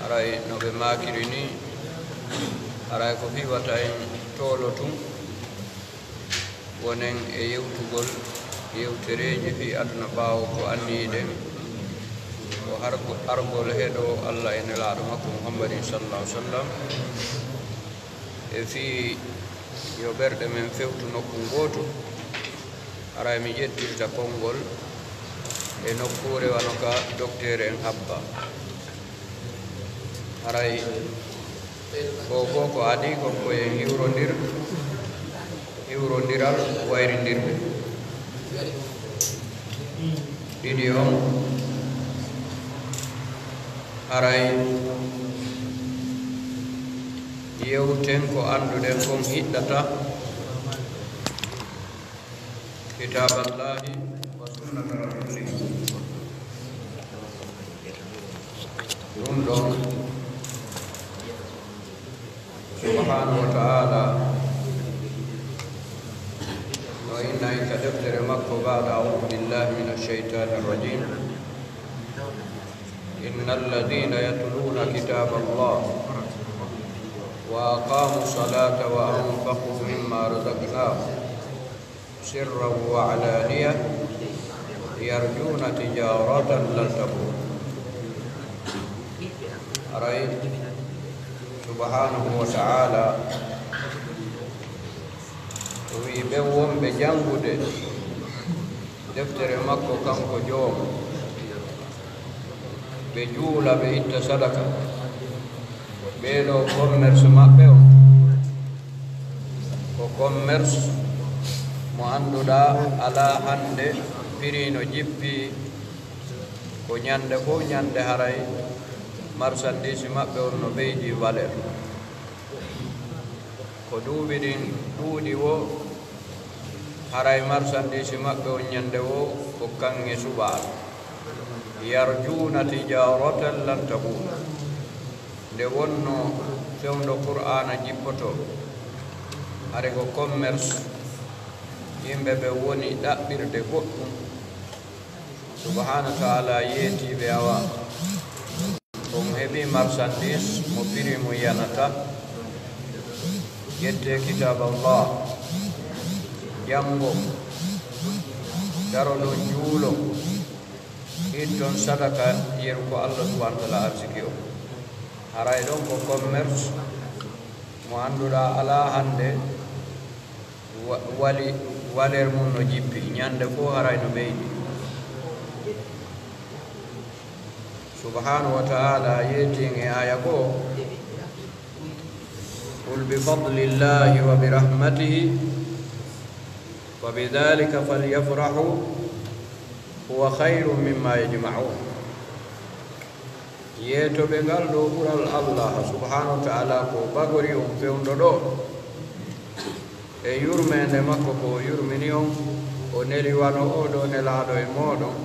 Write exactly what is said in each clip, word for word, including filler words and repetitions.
Haray no ɓe maakiri nii, haray ko fii wata en toolo tun, wonen e yewtugol yewtereeji fii aduna ɓaawo ko anniyɗen, ko hargo-, argol heɗo Alla e Nelaaɗo makko Muhammadin sallallahu alaihi wasallam, e fii yo ɓerɗe men fewtu nokku ngootu. Haray mi ƴettirta konngol e nokkuure wano ka dokteer en habba. Haray ko, ko, ko adii kon ko en hiwrondir, hiwrondiral wayrindirɓe. Ɗiɗi on, haray yewten ko annduɗen kon hiɗɗata. Kitaaballahi wa sunnata rasulihi. Ɗum ɗon, subhanahu wa ta'ala no inna en ka deftere makko, ba'da a'udhu billahi minash shaitanir rajim. إن الذين يتلون كتاب الله وأقاموا الصلاة وأنفقوا مما رزقناهم سرا وعلانية يرجون تجارة لن تبور. Haray, subhanahu wa ta'ala, o wi'i ɓen wonɓe janngude deftere makko kanko Joomu, ɓe juula, ɓe itta sadaka, ɓee ɗoo commerce maɓɓe on ko commerce mo annduɗaa alaa hannde, prix no jippi, ko ñannde fow ñannde haray marchandise maɓɓe on no ɓeydii valeur. Ko duuɓi ɗin ɗuuɗi woo, haray marchandise maɓɓe on ñannde woo ko kaŋŋe suɓaaka. Yarjuuna tijaaratan lan tabuur. Nde wonnoo fewndo Qur'aana jippotoo, hari ko commerce yimɓe ɓe woni ɗaɓɓirde goɗɗum. Subhaanahu wa ta'aalaa yeetii ɓe, awa, on heɓii marchandise mo prix mum yanataa. Ƴettee Kitaaballah, janngon, daroɗon, juulon, itton sadaka yeru ko Allah subhaanahu wa ta'aalaa arsiki on. Haray ɗon ko commerce mo annduɗaa alaa hannde wa-, wali, valeur mum no jippi, ñannde fow haray no ɓeydi. Subhaanahu wa ta'aalaa yeetii en e aaya goo, "Qul bi fadlillahi wa bi rahmatihi fa bi dhalika falyafrahu huwa khayrun mimma yajma'un." Yeetoo ɓe ngal ɗoo ɓural Allah subhaanahu wa ta'aalaa ko o ɓagori on fewndo ɗoo, e yurmeende makko ko o yurmini on, o neli wano oo ɗoo nelaaɗo e mooɗon.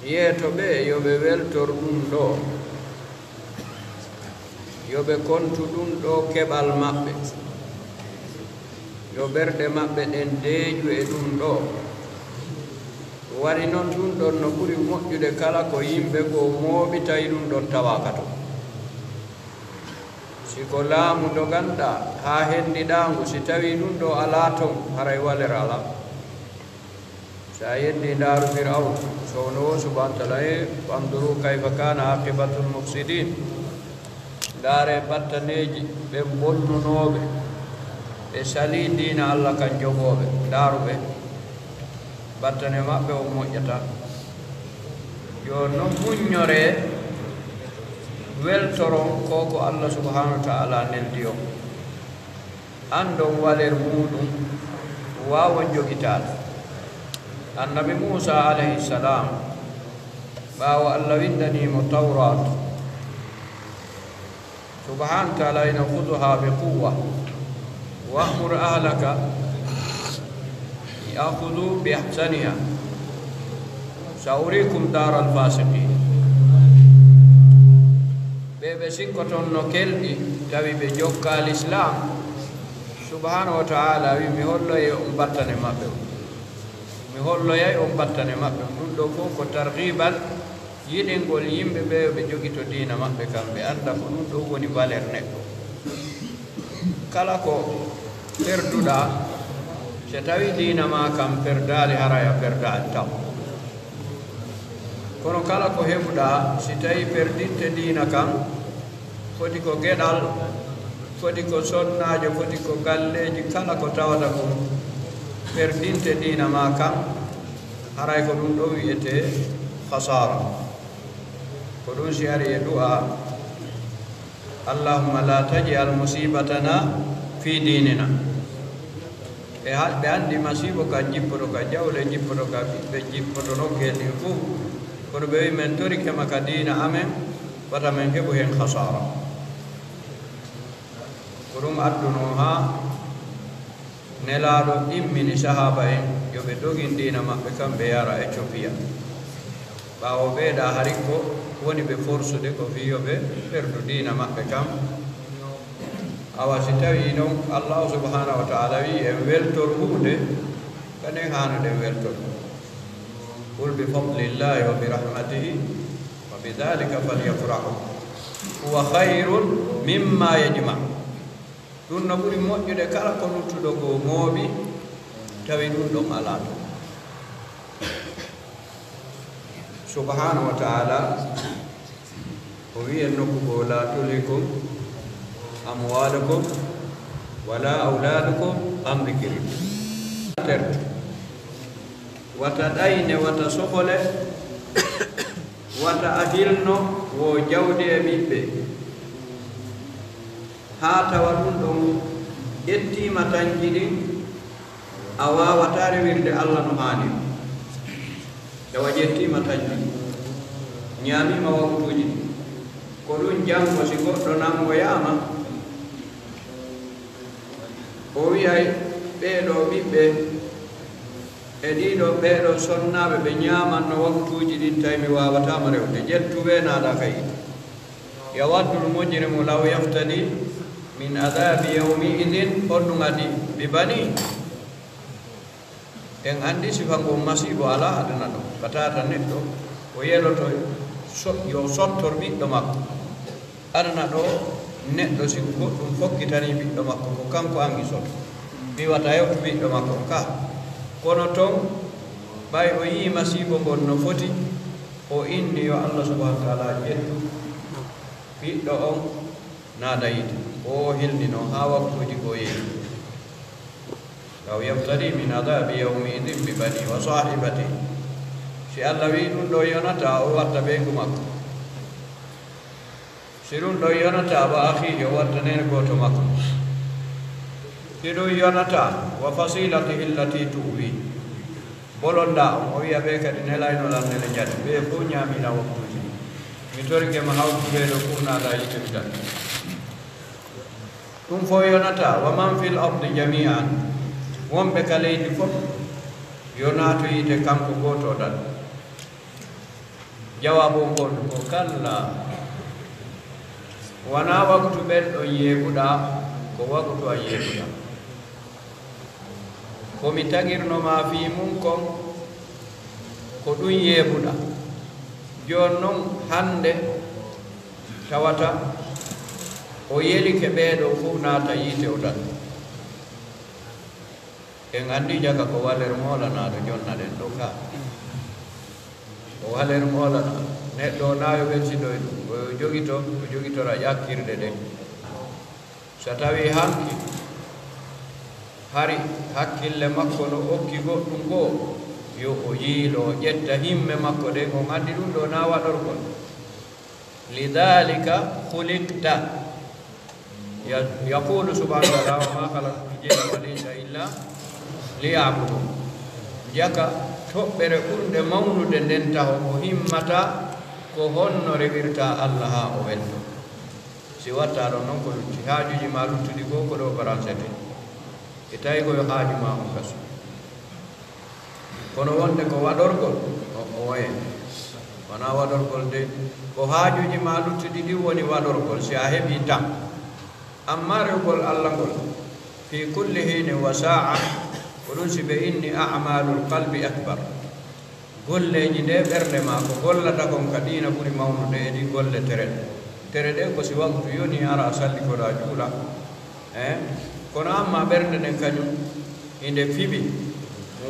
Yeetoo ɓe yo ɓe weltor ɗum ɗoo, yo ɓe kontu ɗum ɗoo keɓal maɓɓe, yo ɓerɗe maɓɓe ɗen deeƴu e ɗum ɗoo. Wari non ɗum ɗon no ɓuri moƴƴude kala ko yimɓe goo mooɓi tawi ɗum ɗon tawaaka ton. Si ko laamu doganɗaa haa henndiɗaa ngu, si tawii ɗum ɗoo alaa ton, haray valeur alaa. Si a yeddii, ndaaru Fir'awna, sowno o subhaanahu wa ta'aalaa, e, "Fanzuru kayfa kaana aaqibatul mufsidiin." Ndaaree battaneeji ɓen bonnunooɓe, ɓe salii diina Allah kan jogooɓe. Ndaaru ɓe, battane maɓɓe on moƴƴataa. Yo non muññoree, weltoron ko ko Allah subhaanahu wa ta'aalaa neldi on. Anndon valeur muuɗum, waawon jogitaade. Annabi Muusaa alayhi salaam, ɓaawo Allah winndanii mo Tawraat, subhaanahu wa ta'aalaa ina, "Khudhuhaa bi quwwa, wa'mur ahlaka ya'khudhuu bi ahsanihaa, sa'uriikum daaral faasiqiin." Ɓe ɓe sikkoton no kelɗi, tawi ɓe jokkaa Lislaam, subhaanahu wa ta'aalaa wi, "Mi holloyay on battane maɓɓe on. Mi holloyay on battane maɓɓe on." Ɗum ɗoo fof ko targhiiban Yiɗingol yimɓe ɓe yo ɓe jogito diina maɓɓe kam, ɓe annda ko ɗum ɗon woni valeur neɗɗo. Kala ko perduɗaa, so tawii diina maa kam perdaali, haray a perdaali taw. Kono kala ko heɓuɗaa, si tawii perdinte diina kan, foti ko geɗal, foti ko sonnaajo, foti ko galleeji, kala ko tawata ko perdinte diina maa kan, haray ko ɗum ɗon wi'etee khasaara. Ko ɗum si ari e du'a, "Allahumma la taj'al musibatana fi dinina." Ɓe ha-, ɓe anndi masiibo ka jippoto, ka jawle jippoto, ka ɓiɓɓe jippoto, nokkeeli ɗin fof. Kono ɓe wi, "Men torike ma ka diina amen, wata men heɓu hen khasaara." Ko ɗum addunoo haa Nelaaɗo immini sahaaba en yo ɓe dogin diina maɓɓe kan, ɓe yara Ethiopia. Ɓaawo ɓeeɗa hari ko woni ɓe forsude ko fii yo ɓe perdu diina maɓɓe kan. Awa si tawii non Allahu subhanahu wa ta'ala wi'i en weltor huunde, kaden hanuɗen weltor. "Qul bi fadlillahi wa bi rahmatihi wa bi dhalika falyafrahu huwa khayrun mimma yajma'un." Ɗum no ɓuri moƴƴude kala ko luttuɗo goo mooɓi, tawi ɗum ɗon alaa ton. Subhanahu wa ta'ala, o wi'i en nokku goo, "La tulhikum amwalukum wala awladukum an dhikrillah." Tertu. Wata ɗayne, wata sokole, wata a hilno wo jawdi e ɓiɓɓe. Haa tawa ɗum ɗon ƴettiima tañji ɗin, a waawataa rewirde Alla no haaniri. Tawa ƴettiima tañji ɗin, ñaamiima waktuuji ɗin. Ko ɗum janngo si goɗɗo nanngoyaama, o wi'ay ɓee ɗoo ɓiɓɓe e ɗii ɗoo, ɓee ɗoo sonnaaɓe ɓe ñaamanno waktuuji ɗin, tawi mi waawataa mo rewde. Ƴettu weenaaɗaa ka yiite. Yawaddul mujrimu law yaftadi min adaabi yawmi idin, honɗum adii, bi banii. En anndi sifa ngon masiibo alaa aduna ɗo. Ka tawata neɗɗo o yeloto so-, yo sottor ɓiɗɗo makko. Aduna ɗo neɗɗo si ko goɗɗum fokkitanii ɓiɗɗo makko, ko kanko angi soto. Mi wata hewtu ɓiɗɗo makko ka. Kono ton, ɓay o yi'i masiibo ngon no foti, o inni yo Allah subhanahu wa ta'ala ƴettu ɓiɗɗo on naada yiite. O hilnino haa waktuuji ko yehi. Law yaftadi min adabi yawmi idin bi bani wa sahibati. Si Allah wi'i ɗum ɗo yonataa, o watta ɓeyngu makko. Si ɗum ɗo yonataa, wa akhihi, o watta neene gooto makko. Si ɗum yonataa, wa fasilatihi allati tu'wi. Bolondaa on, o wi'a ɓe kadi nelayno lan nele njani. Ɓe fof ñaamina waktuuji. Mi torike ma hawtu ɓe ɗo fof naada yiite mi tan. Ɗum fof yonataa, wa man fil ardi jami'an, wonɓe ka leydi fof, yo naatu yiite kanko gooto o tan. Jawaabu on ko kalla, wanaa waktu ɓen ɗon yeeɓuɗaa, ko waktu an yeeɓuɗaa. Ko mi tagirno ma fii mun kon, ko ɗum yeeɓuɗaa. Jooni non hannde tawata o yelike ɓee ɗoo fof naata yiite o tan. En anndi jaka ko waleer moolanaaɗo jonnaɗen ɗo ka. Ko waleer moolanaa. Neɗɗo o naayo ɓen si ɗoy ɗum. O jogito, o jogitora ƴakkirɗe ɗen. So tawii hanki hari hakkille makko no okki goɗɗum goo, yo o yiilo, o ƴetta himme makko ɗen, on anndi ɗum ɗo na waɗorgol. Lidhalika khuliqta. Ya-, yaqulu subhanahu wa ta'ala, "Wa ma khalaqtul jinna wal insa illa liya'budun." Jaka toɓɓere ɓurnde mawnude nden taho ko himmata ko honno rewirta Allah haa o welto. Si watta ɗon non ko lutti, haajuuji ma luttuɗi goo ko ɗo branchete. E tawi ko yo haaju ma on gasu. Kono wonde ko waɗorgol, o, o waye. Wonaa waɗorgol de, ko haajuuji ma luttuɗi ɗin woni waɗorgol, si a heɓii tan. Amma rewgol Allah ngol, fi kulli hiinin wa saa'a, ko ɗum si ɓe inni a'maalul qalbi akbar. Golleeji ɗe ɓernde maa ko gollata kon ka diina ɓuri mawnude e ɗi golle tere ɗe. Tere ɗe ko si waktu yoni ara a salli ko ɗa juula. Eh? Kono amma ɓernde nden kañum inde fiɓi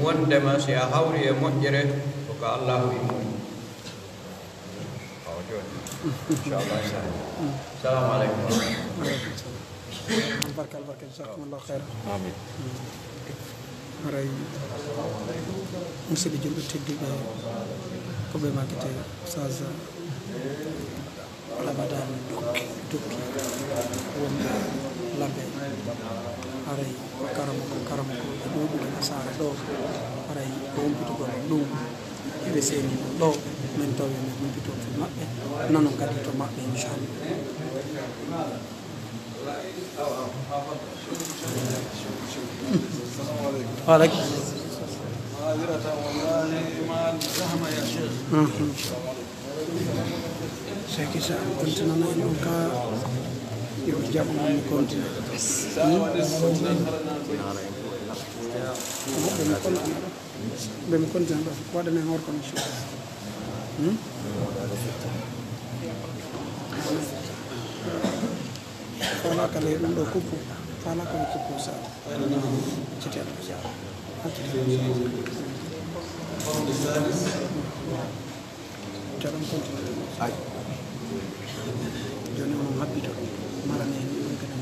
wondema si a hawri e moƴƴere ko ka Allahu immori. Awa jooni. Inchallah. Salamu aleykum. Albarka, albarka, jazakumullahu khairan. Amin. Haray musidɓe julɓe tedduɓe, ko ɓe makkete Oustaz Ramadan Dukki, Dukki wonɓe Lambe. Haray ko karamo ko karamo ko ɓe ɗuuɗuɓe nasaara ɗo. Haray ko humpitugol ɗum. Hiɓe seeni ɗo, men tawi men humpito to maɓɓe, nanon kadi to maɓɓe, inchallah. Wa aleykum. Mhm. Cheikh Issa, continue na ɗum ka, yo jaɓo mo continue. Hmm? Mo continue. Ɓe mi kontina ɗo, waɗanen hor connexion. Hmm? Fala ka ley ɗum ɗo kuppu, fala ka kuppu sa. Cite ɗo. Cite ɗo continue. Ay. Jooni on happito. Mara ne ni ɗum kanan.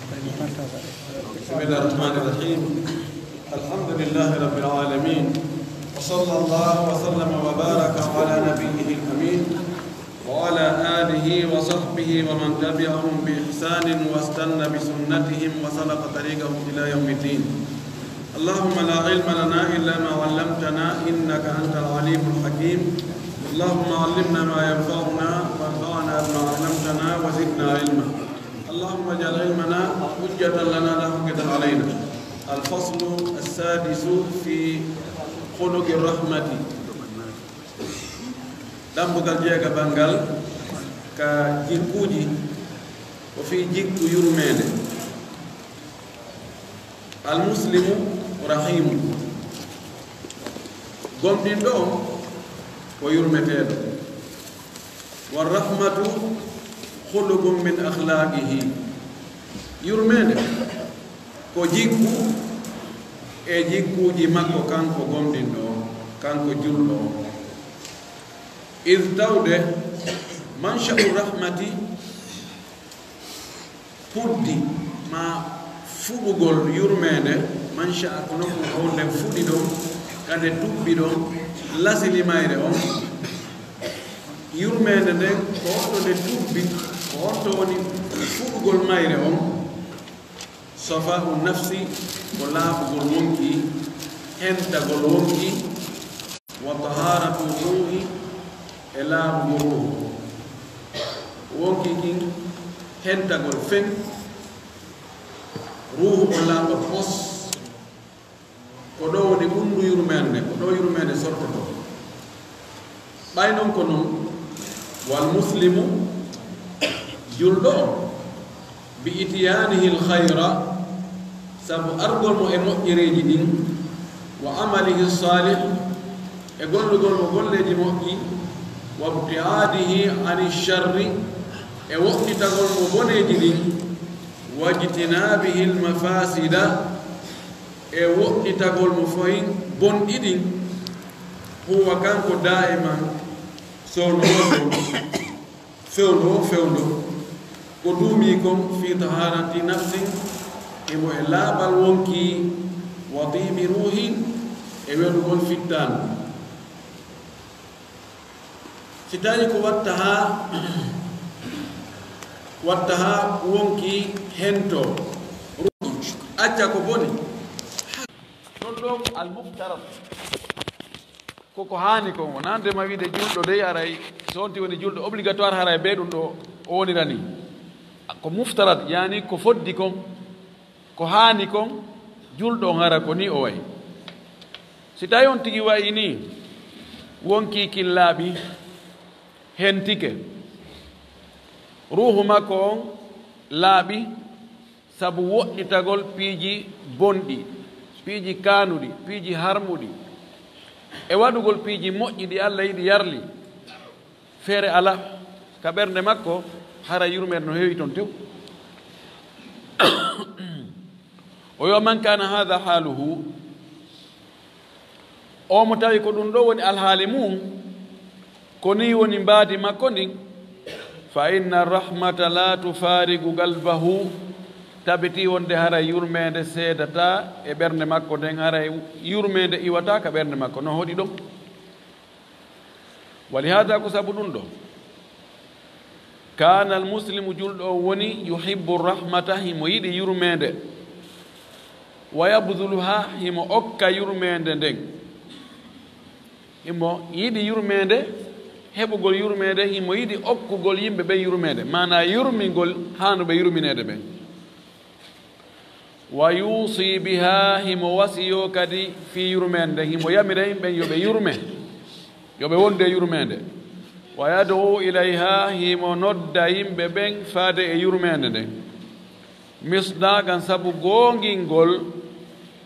Bari mi partage. بسم الله الرحمن الرحيم. الحمد لله رب العالمين. وصلى الله وسلم وبارك على نبيه الأمين وعلى آله وصحبه ومن تبعهم بإحسان واستن بسنتهم وسلك طريقهم إلى يوم الدين. اللهم لا علم لنا إلا ما علمتنا إنك أنت العليم الحكيم. اللهم علمنا ما ينفعنا وانفعنا بما علمتنا وزدنا علما. اللهم اجعل علمنا حجة لنا لا حجة علينا. الفصل السادس في خلق الرحمة. Dambugal jeegaɓal ngal ka jikkuuji, ko fii jikku yurmeende. Almuslimu rahimu. Gomɗinɗo on ko yurmeteeɗo. Warrahmatu khuluqun min akhlaqihi. Yurmeende ko jikku e jikkuuji makko kanko gomɗinɗo on, kanko julɗo on. Id tawde mansha'u rahmati, puddi ma fuɗugol yurmeende, mansha'a ko nokku ko nden fuɗi ɗon, ka nde tubbi ɗon, lasili mayre on. Yurmeende nden ko honto nde tubbi, ko honto woni fuɗugol mayre on. Safa'u nafsi ko laaɓugol wonkii, hentagol wonkii, wa taharatu ruuhi e laaɓugol ruuhu. Wonkii kin hentagol fen, ruuhu on laaɓa pos. Ko ɗo woni ɓunndu yurmeende, ko ɗo yurmeende sortotoo. Ɓay non ko non, wal muslimu, julɗo on, bi ityaanihil khayra, sabu argol mo e moƴƴereeji ɗin, wa amalihi salih, e gollugol mo golleeji moƴƴi, wa ibtiaadihi ani sharri, e woɗɗitagol mo boneeji ɗin, wa ijtinaabihil mafaasida, e woɗɗitagol mo foy bonɗi ɗin, huwa kanko daa'iman, sowno on ɗon, fewndo on fewndo, ko duumii kon fii tahaarati nafsin, himo e laaɓal wonkii, wa tiibi ruuhin, e welugol fittaandu. Si tawi ko watta haa, watta haa wonkii hentoo, acca ko boni. Ɗon ɗoo ko al muftarat. Ko ko haani kon, wonaa ndema wiide julɗo dey aray, so on tigi woni julɗo obligatoire haray bee ɗum ɗoo o wonirani. Ko muftarat, yaani ko foddi kon, ko haani kon, julɗo on hara ko nii o wayi. Si tawi on tigi wayi nii, wonkii kin laaɓi, hentike, ruuhu makko on laaɓi, sabu woɗɗitagol piiji bonɗi, piiji kaanuɗi, piiji harmuɗi. e waɗugol piiji moƴƴi ɗi Alla yiɗi yarli, feere alaa ka ɓernde makko, hara yurmeende no heewi toon tew. O yo man kana hadha haluhu, o mo tawi ko ɗum ɗo woni alhaali mum, ko nii woni mbaadi makko ndin, fa inna rahmata la tufarigu galbahu, tabiti wonde haray yurmeende seedata e ɓernde makko nden, haray yurmeende iwata ka ɓernde makko. No hoɗi ɗon? Wa li hada, ko sabu ɗum ɗo, kana al muslimu, julɗo on woni, yuhibbu rahmata, himo yiɗi yurmeende, wa yabdhuluha, himo okka yurmeende nden. Himo yiɗi yurmeende, heɓugol yurmeende, himo yiɗi okkugol yimɓe ɓen yurmeende, maanaa yurmingol haanuɓe yurmineede ɓen. Wa yusi biha, himo wasiyoo kadi fii yurmeende, himo yamira yimɓe yo ɓe yurme, yo ɓe wondu e yurmeende. Wa yad'u ilayha, himo nodda yimɓe ɓen faade e yurmeende nden. Misdaqan, sabu goongingol,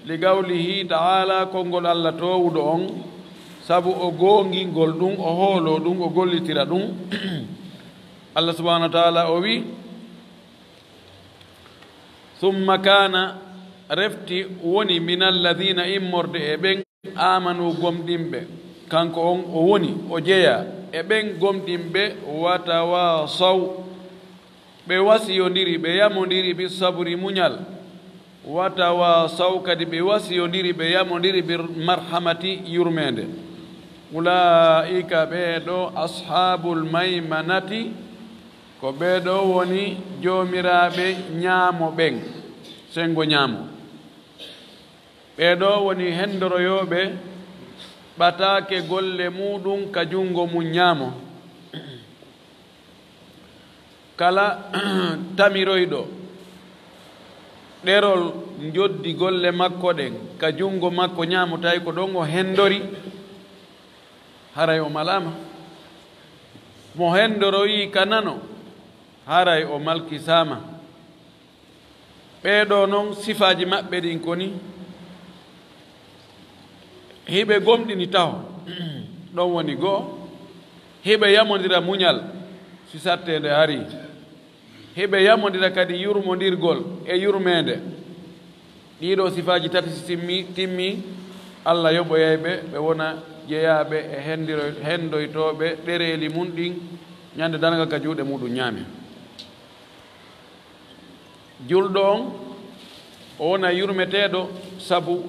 li qawlihi ta'ala, konngol Alla toowuɗo on, sabu o goongingol ɗum, o hooloo ɗum, o gollitira ɗum. Alla subhanahu wa ta'ala o wi, Summa kaana, refti woni, min alladina, immorde e ɓen, aamanu, gomɗinɓe, kanko on o woni, o jeyaa e ɓen gomɗinɓe, wa tawaasaw, ɓe wasiyondiri, ɓe yamondiri, bi sabri, muñal, wa tawaasaw, kadi ɓe wasiyondiri, ɓe yamondiri, bi marhamati, yurmeende. Ulaa'ika, ɓee ɗoo, ashaabul maymanati, ko ɓee ɗoo woni joomiraaɓe ñaamo ɓen, senngo ñaamo. Ɓee ɗoo woni hendoroyooɓe ɓataake golle muuɗum ka junngo mum ñaamo. Kala tamiroyɗo ɗerol njoddi golle makko ɗen ka junngo makko ñaamo, tawi ko ɗon o hendori, haray o malaama. Mo hendoroyii ka nano, haray o malkisaama. Ɓee ɗoo non, sifaaji maɓɓe ɗin ko ni, hiɓe gomɗini taho, ɗon woni go'o, hiɓe yamondira muñal, si satteende arii, hiɓe yamondira kadi yurmondirgol e yurmeende. Ɗii ɗoo sifaaji tati si timmi, timmi, Alla yoɓoyay ɓe, ɓe wona jeyaaɓe e hendiro-, hendoytooɓe ɗereeli mun ɗin ñande darngal ka juuɗe muɗum ñaame. Julɗo on, o wona yurmeteeɗo, sabu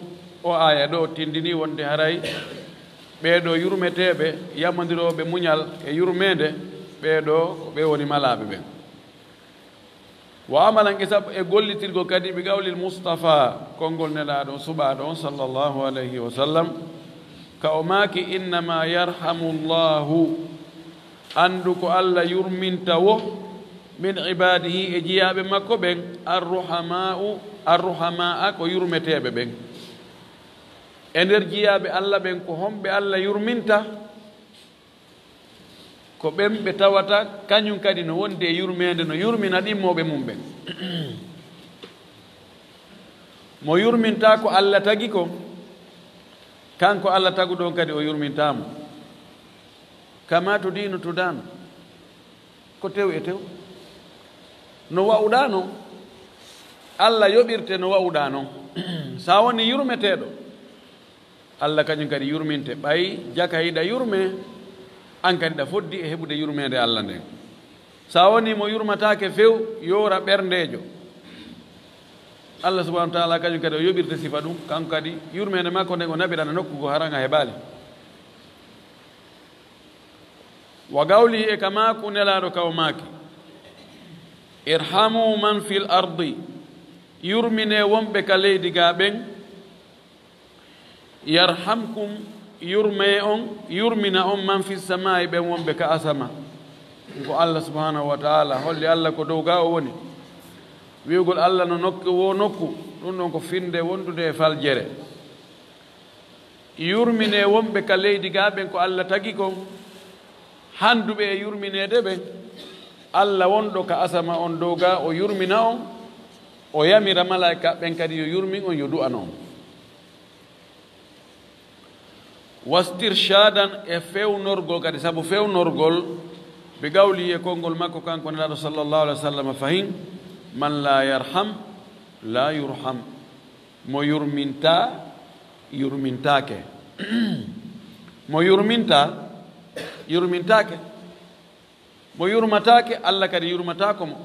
o aaya ɗoo tindini wonde haray ɓee ɗoo yurmeteeɓe, yamondirooɓe muñal e yurmeende, ɓee ɗoo ko ɓe woni malaaɓe ɓen. Wa amalan, e sabu e gollitirgol kadi, bi qawlil Mustafa, konngol Nelaaɗo on, suɓaaɗo on, sallallahu alayhi wa sallam, ka o maaki, innama yarhamu Llahu, anndu ko Alla yurminta wo, min ibaadihi, e jiyaaɓe makko ɓen, arruhamaa'u, arruhamaa'a, ko yurmeteeɓe ɓen. E nder jiyaaɓe Alla ɓen, ko homɓe Alla yurminta? Ko ɓen ɓe tawata kañum kadi no wondi e yurmeende, no yurmina ɗimmooɓe mum ɓen. Mo yurminta ko Alla tagi kon, kanko Alla taguɗo on kadi o yurminta mo. Kama tudinu tudanu, ko tew e tew. No wa'uɗaa non, Alla yoɓirte no wa'uɗaa non. Sa woni yurmeteeɗo, Alla kañum kadi yurminte. Ɓay jaka hiɗa yurme, an kadi ɗa foddi e heɓude yurmeende Alla nden. Sa woni mo yurmataake few, yoora ɓerndeejo. Alla subhanahu wa taala kañum kadi o yoɓirte sifa ɗum, kanko kadi yurmeende makko nden o naɓirana nokku goo haray a heɓaali. Wa qawlihi, e ka maaku Nelaaɗo ka o maaki, irhamu man fil ardi, yurmine wonɓe ka leydi gaa ɓen, yarhamkum, yurmee on, yurmina on, man fis samaa'i, ɓen wonɓe ka asama. Ko Alla subhanahu wa taala holli Alla ko dow gaa o woni. Wi'ugol Alla no nokku wo nokku, ɗum ɗon ko finnde wondude e faljere. Yurmine wonɓe ka leydi gaa ɓen ko Alla tagi kon, handuɓe e yurmineede ɓen. Alla wonɗo ka asama on dow gaa o yurmina on, o yamira malaa'ika ɓen kadi yo yurmin on, yo du'ano on. Wastirshadan e fewnorgol kadi, sabu fewnorgol, bi qawlihi e konngol makko kanko Nelaaɗo sallallahu alaihi wasallam fahin, "Man la yarham, la yurham." Mo yurminta, yurmintaake. Mo yurminta, yurmintaake. Mo yurmataake, Allah kadi yurmataako mo.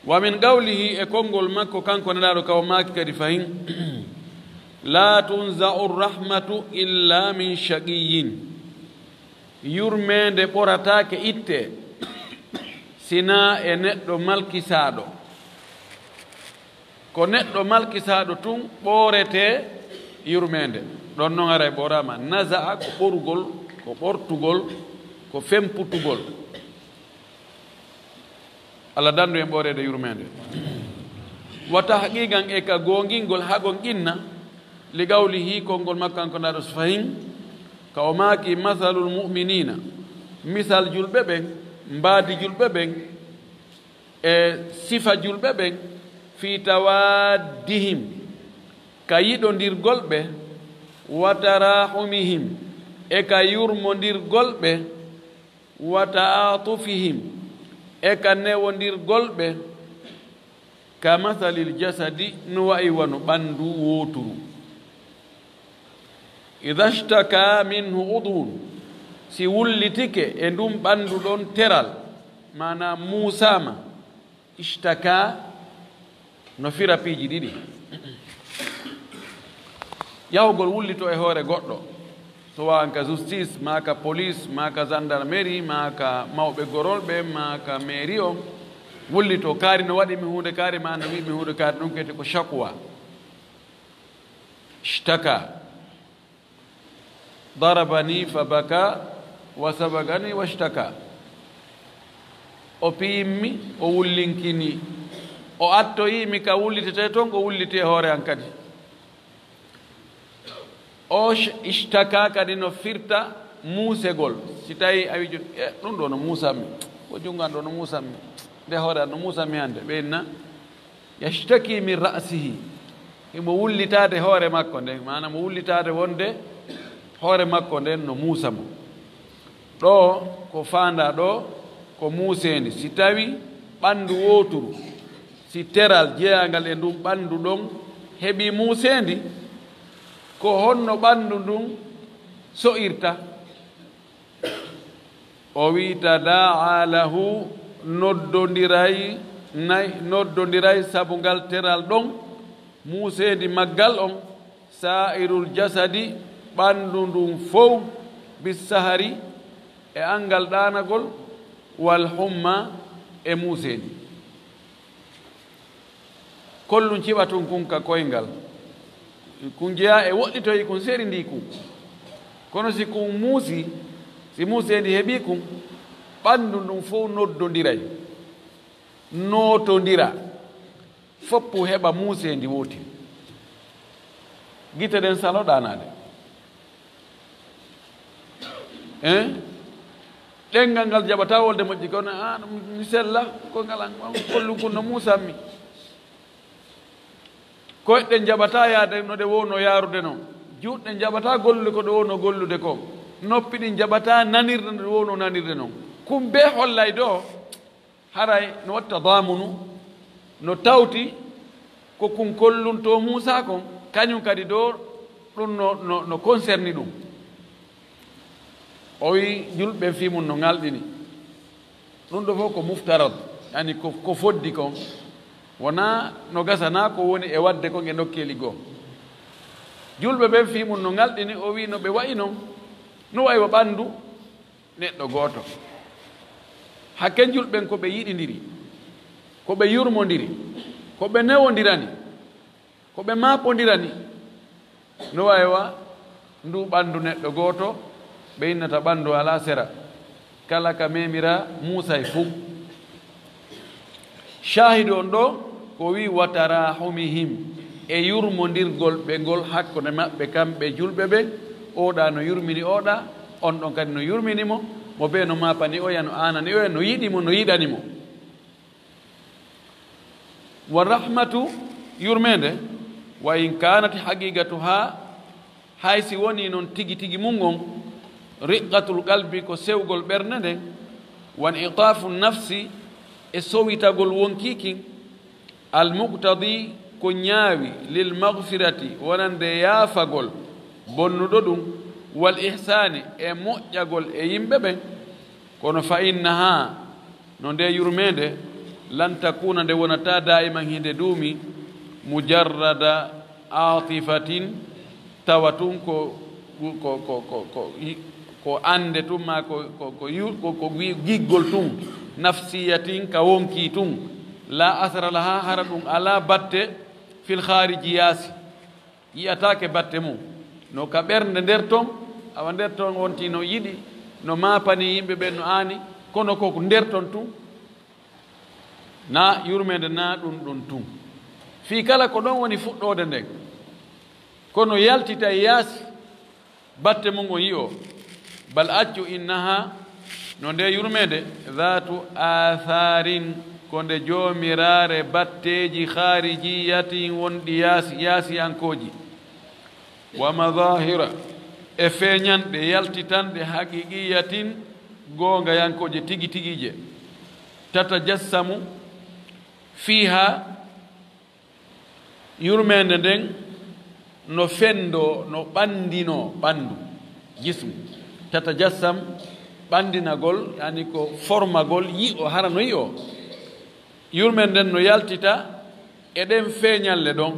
Wa min qawlihi, e konngol makko kanko Nelaaɗo, ka o maaki kadi fahin, "La tunza'u rahmatu illa min shaqiyyin." Yurmeende ɓorataake itte, sinaa e neɗɗo malkisaaɗo. Ko neɗɗo malkisaaɗo tun ɓooretee yurmeende. Ɗon non haray ɓooraama. Naza'a ko ɓorugol, ko ɓortugol, ko femputugol. Allah dandu en ɓooreede yurmeende. Wa tahqiqan, e ka goongingol hagon inna, li qawlihi, konngol makko kanko Nelaaɗo fahin, ka o maaki, "Masalul mu'minina", misal julɓe ɓen, mbaadi julɓe ɓen, e sifa julɓe ɓen, "fi tawaddihim", ka yiɗondirgol ɓe, "wa tarahumihim", e ka yurmondirgol ɓe, "wa ta'atufihim", e ka newondirgol ɓe, "ka masalil jasadi", no wa'i wano ɓandu wooturu. "Idha ishtaka minhu udwun", si wullitike e ndun ɓandu ɗon teral, maana muusaama, ishtaka no fira piiji ɗiɗi. Yahugol wullito e hoore goɗɗo, so wawan ka justice, maa ka police, maa ka gendarmerie, maa ka mawɓe gorolɓe, maa ka mairie on, wullito, kaari no waɗi mi huunde, kaari maa no wi mi huunde, kaari ɗum kete ko shakwa. Ishtaka. Darabani fa baka wa sabagani washtaka. O piyimmi, o wullinkini. O attoyimi ka wullitete ton, o wulliti e hoore an kadi. O sh-, ishtaka kadi no firta muusegol. Si tawi a wi jun-, "E, ɗum ɗo no muusammi. Ko junngo an ɗo no muusammi. Nde hoore an no muusammi hannde." Ɓe inna, "Yashtaki min ra'sihi." Himo wullitaade hoore makko nden, maanaam mo wullitaade wonde hoore makko nden no muusa mo. Ɗo ko faandaa ɗo ko muuseendi. Si tawi ɓanndu wooturu, si teral jeyaangal e ndun ɓanndu ɗon heɓi muuseendi, ko honno ɓanndu ndun so'irta? O wi'i, "Tada'a lahu", noddondiray, nay-, noddondiray sabu ngal teral ɗon, muuseendi maggal on, "sa'irul jasadi", ɓanndu ndun fow, "bis-sahari", e anngal ɗaanagol, "wal humma", e muuseendi. Kollun ciɓa tun kun ka koyngal. Kun jeyaa e woɗɗitoyi kun serindii kun. Kono si kun muusi, si muuseendi heɓii kun, ɓanndu ndun fow noddondiray, nootondira, foppu heɓa muuseendi wootin. Gite ɗen salo ɗaanaade. Hein? Ɗenngal ngal jaɓataa wolde moƴƴi, kono, "Ah, ɗum mi sella, ko ngalan, on kollun kun no muusammi." Koyɗe ɗen jaɓataa yaade no ɗe wowno yaarude non. Juuɗe ɗen jaɓataa gollude ko ɗe wowno gollude ko. Noppi ɗin jaɓataa nanirde no ɗe wowno nanirde non. Kun bee hollay ɗo haray no watta daamunu, no tawti ko kun kolluntoo Muusaa kon, kañun kadi ɗoo ɗun no, no, no concerni ɗun. O wi'i, julɓe ɓen fii mun no ŋalɗini. Ɗun ɗoo fow ko muftarad, yani ko, ko foddi kon. Wonaa no gasa, naa ko woni e waɗde kon e nokkeeli goo. Julɓe ɓen fii mun no ŋalɗini, o wi'i no ɓe wa'i non, no wa'i wa ɓanndu neɗɗo gooto. Hakke julɓe ɓen ko ɓe yiɗindiri, ko ɓe yurmondiri, ko ɓe newondirani, ko ɓe maapondirani. No wa'i wa ndu ɓanndu neɗɗo gooto, ɓe innata ɓanndu alaa sera, kala ka memiraa Muusaa e fuu. Shaahidu on ɗoo ko wi'i, "Wa tarahumihim", e yurmondirgol ɓe ngol hakkunde maɓɓe kamɓe julɓe ɓen, ooɗaa no yurmini ooɗaa, on ɗon kadi no yurmini mo, mo bee no maapani oya, no aanani oya, no yiɗi mo, no yiɗani mo. Wa rahmatu, yurmeende, wa in kaanat haqiqatuha, Hay si wonii noon tigi tigi mum on, riqqatul qalbi ko sewgol ɓernde nden, wa in'itaafu nafsi e sowitagol wonkii kin, al muqtadi ko ñaawi lil maghfirati wonande yaafagol bonnuɗo ɗum, wal ihsaani e moƴƴagol e yimɓe ɓen, kono fa innaha, no nde yurmeende, lan takuna nde wonata daiman hinde duumi, mujarrada atifatin, tawa tun ko, ko, ko, ko, ko, ko ande tun ma ko, ko, ko, yu- ko, ko gi- giggol tun, nafsiyatin ka wonkii tun, la asara laha hara ɗum ala batte fil khariji yaasi. Yi'ataake batte mum. No ka ɓernde nder ton, awa nder ton wonti no yiɗi, no maapani yimɓe ɓen no aani, kono ko nder ton tun, na yurmeende na ɗum ɗon tun. Fii kala ko ɗon woni fuɗɗoode nden. Kono yaltita e yaasi, batte mum o yi'o. Bal accu innaha, no nde yurmeende, dhatu aatharin, ko nde joomiraare batteeji khaarijiyatin wonɗi yaasi, yaasiyankooji. Wa madhahira, e feeñanɗe yaltitanɗe haqiqiyatin goongayankooje tigi tigije. Tatajassamu fiha, yurmeende nden no fendo, no ɓandino ɓandu, jismu. Tatajassam, ɓandinagol, yani ko formagol, yi'o, hara no yi'o. Yurmeende nden no yaltita e ɗen feeñalle ɗon,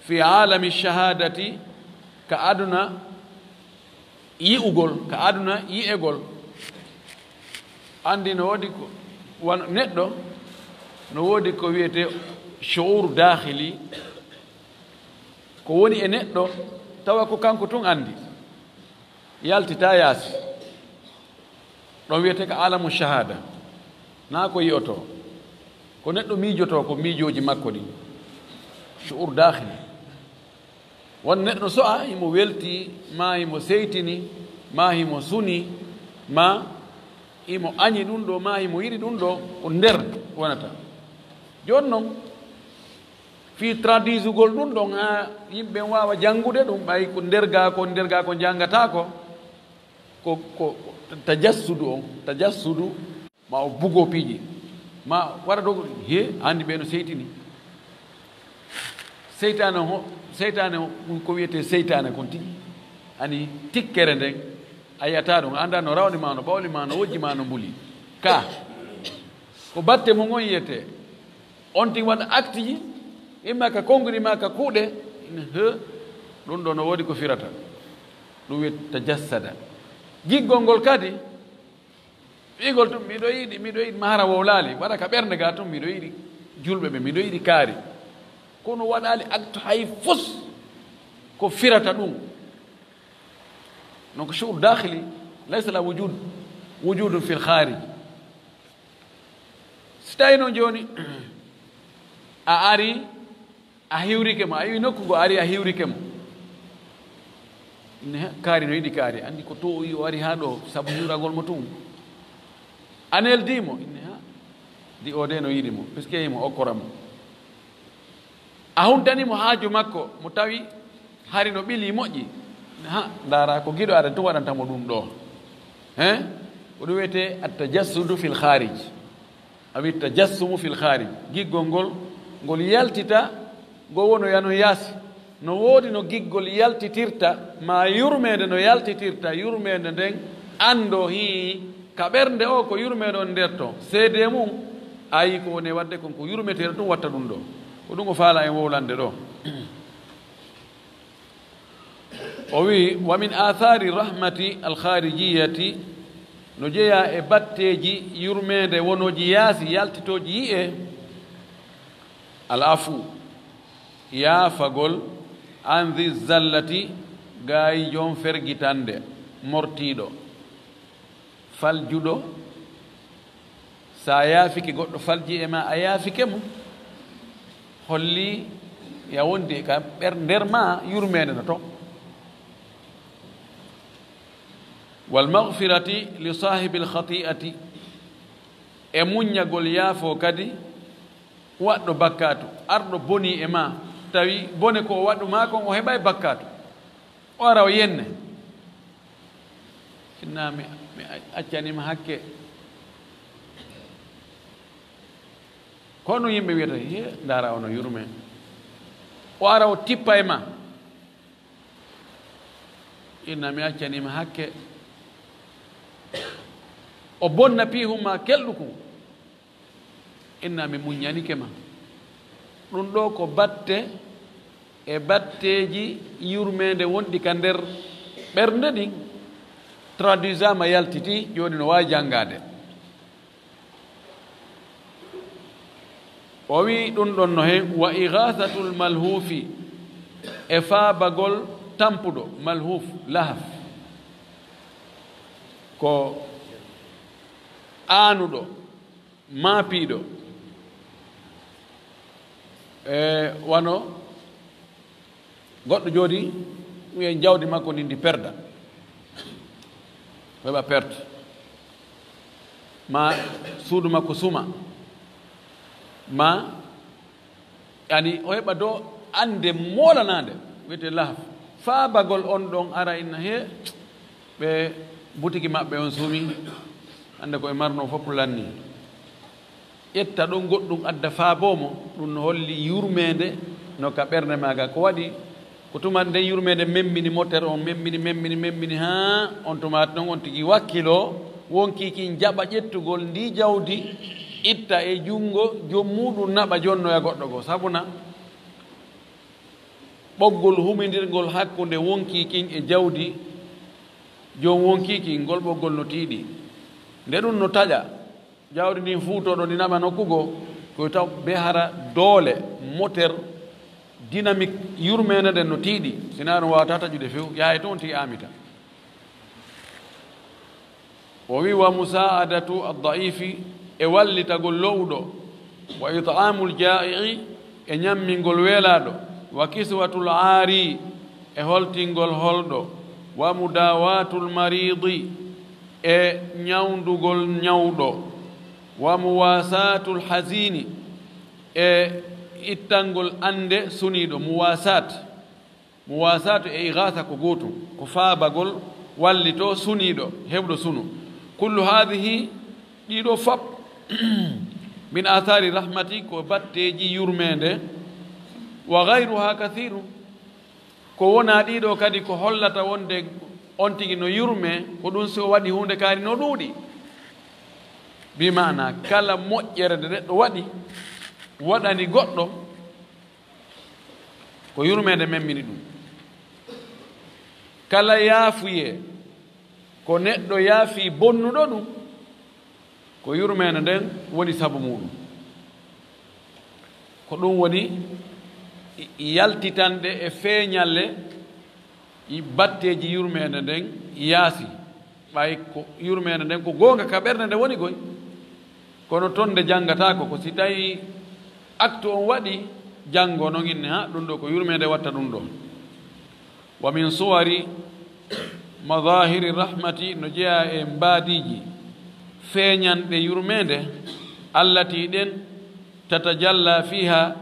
fi alami shahadati, ka aduna yi'ugol, ka aduna yi'egol. Andi no woodi ko, wano neɗɗo, no woodi ko wiyetee shu'ur dakhili, ko woni e neɗɗo, tawa ko kanko tun andi. Yaltita yaasi. Ɗon wiyetee ka alamu shahada. Na ko yi'oto. Ko neɗɗo miijoto, ko miijooji makko ɗin. Shu'ur dakhili. Won neɗɗo so'a, himo welti, ma himo seytini, ma himo suni, ma himo añi ɗum ɗo, ma himo yiɗi ɗum ɗo, ko nder wonata. Jooni non, fii tradisugol ɗum ɗon, haa yimɓe waawa janngude ɗum, ɓay ko nder gaa ko, nder gaa ko janngata ko, ko, ko, ko tajassudu on, tajassudu. Ma o bugo piiji. Ma waɗa ɗo, he, anndi ɓe no seytini. Seytaane ho-, seytaane ho-, ko wiyetee seytaane kon tigi. Ani tikkere nden, a yi'ataa ɗum, a anndaa no rawni ma, no ɓawli ma, no wojji ma, no mbuli. Ka, ko batte mum on yiyetee. On tigi waɗa acte ji, imma ka konguɗi ma ka kuuɗe, ina he, ɗum ɗo no woodi ko firata. Ɗum wiyetee tajassada. Giggol ngol kadi, wi'ugol tun, "Miɗo yiɗi, miɗo yiɗi," ma hara wowlaali, waɗa ka ɓernde ga tun, "Miɗo yiɗi julɓe ɓe, miɗo yiɗi kaari." Kono waɗaali acte hay fus ko firata ɗum. Donc, shu'ur dakhili, laysa la wujud, wujudun fil kharij. Si tawi noon jooni, a ari, a hiwrike mo, a iwi nokku ngo, a ari, a hiwrike mo. Inne, ha, kaari no yiɗi kaari, anndi ko to o yi o ari haa ɗo, sabu hiwragol mo tun. A neldi mo, inne, ha, di o de no yiɗi mo, puisque himo okkora mo. A huntani mo haaju makko, mo tawi hari no ɓili moƴƴi. Ha, ndaara ko giɗo aɗa tun waɗanta mo ɗum ɗo. He? Ko ɗum wiyetee at-tajassudu fil kharij. Awi tajassumu fil kharij. Giggol ngol, ngol yaltita, ngo wono yano yaasi. No woodi no giggol yaltitirta, ma yurmeende no yaltitirta, yurmeende nden anndo hii ka ɓernde o ko yurmeende on nder ton. Seedee mum, ayi ko woni waɗde kon ko yurmeteeɗo tun watta ɗum ɗo. Ko ɗum o faala en wowlande ɗo. O wi'i, "Wa min athari rahmati al-kharijiyati," no jeyaa e batteeji yurmeende wonooji yaasi yaltitooji yi'e, "al-afu," yaafagol, "an dhi zallati," gaayi joom fergitande, mortiiɗo. Faljuɗo, so a yaafike goɗɗo falji e ma, a yaafike mo, holli ya wondi e ka ɓer-, nder ma yurmeende no ton. Wal maghfirati li saahibil khati'ati, e muññagol yaafo kadi waɗɗo bakkaatu, arɗo boni e ma, tawi bone ko o waɗu ma kon o heɓay bakkaatu. O ara o yenne. Inna mi, mi accaniima hakke. Ko no yimɓe wiyata, "He, ndaara ono yurme." O ara o tippa e ma. Inna mi accaniima hakke. O bonna piihu ma kelɗuku. Inna mi muññanike ma. Ɗum ɗo ko batte e batteeji yurmeende wonɗi ka nder ɓernde ɗin. Traduisama yaltiti, jooni no waawi janngaade. O wi'i ɗum ɗon no hen, "Wa ighathatul malhufi", e faabagol tampuɗo, malhuf, lahaf. Ko aanuɗo, maapiiɗo. E wano goɗɗo jooɗi, wi'en jawdi makko ndin ndi perda. O heɓa perte. Ma suudu makko suma. Ma, yani, o heɓa do annde moolanaande, wiyetee lahaf. Faabagol on ɗon ara inna he, ɓe butiki maɓɓe on sumi, hannde ko ɓe marnoo fof lanni. Ƴetta ɗon goɗɗum adda faaboo mo, ɗum no holli yurmeende no ka ɓernde maaga. Ko waɗi, ko tuma nden yurmeende memmini moteur on, memmini, memmini, memmini, haa on tumaati non on tigi wakkiloo, wonkii kin jaɓa ƴettugol ndii jawdi, itta e junngo joom muuɗum, naɓa jonnoya goɗɗo goo. Sabuna ɓoggol humindirngol hakkunde wonkii kin e jawdi, joom wonkii kin, ngol ɓoggol no tiiɗi. Nde ɗum no taƴa, jawdi ndin fuutoo ɗo ndi naɓa nokku goo, ko taw be hara doole, moteur, dynamique, yurmeende nden no tiiɗi, sinaa ɗum waawataa taƴude few, yahay toon tigi aamita. O wi, "Wa musaa'adatu ad-da'ifi", e wallitagol lo'uɗo, "wa it'amul jaa'i'i", e ñammingol weelaaɗo, "wa kiswatul aari", e holtingol holɗo, "wa mudaawatul mariidi", e ñawndugol ñawɗo, "wa muwaasaatul haziini", e ittangol annde suniiɗo, muwaasaat. Muwaasaatu e igaasa ko gootum, ko faabagol, wallitoo suniiɗo, heɓɗo sunu. Kullu haadihi, ɗiɗo fop, min aathaari rahmati, ko batteeji yurmeende, wa gayruha kathiiru, ko wonaa ɗiɗo kadi ko hollata wonde on tigi no yurmee, ko ɗum si o waɗi huunde kaari no ɗuuɗi. Bi maana kala moƴƴere nde neɗɗo waɗi, waɗani goɗɗo, ko yurmeende memmini ɗum. Kala yaafuyee ko neɗɗo yaafii bonnuɗo ɗum, ko yurmeende nden woni sabu muuɗum. Ko ɗum woni yaltitanɗe e feeñalle batteeji yurmeende nden yaasi. Ɓay ko yurmeende nden ko goonga ka ɓernde nde woni koy, kono ton nde janngataako ko si tawii acte on waɗi, janngo non inne, ha, ɗum ɗo ko yurmeende watta ɗum ɗo. Wa min suwari madahiri rahmati, no jeyaa e mbaadiiji feeñanɗe yurmeende, allati ɗen tatajalla fiha,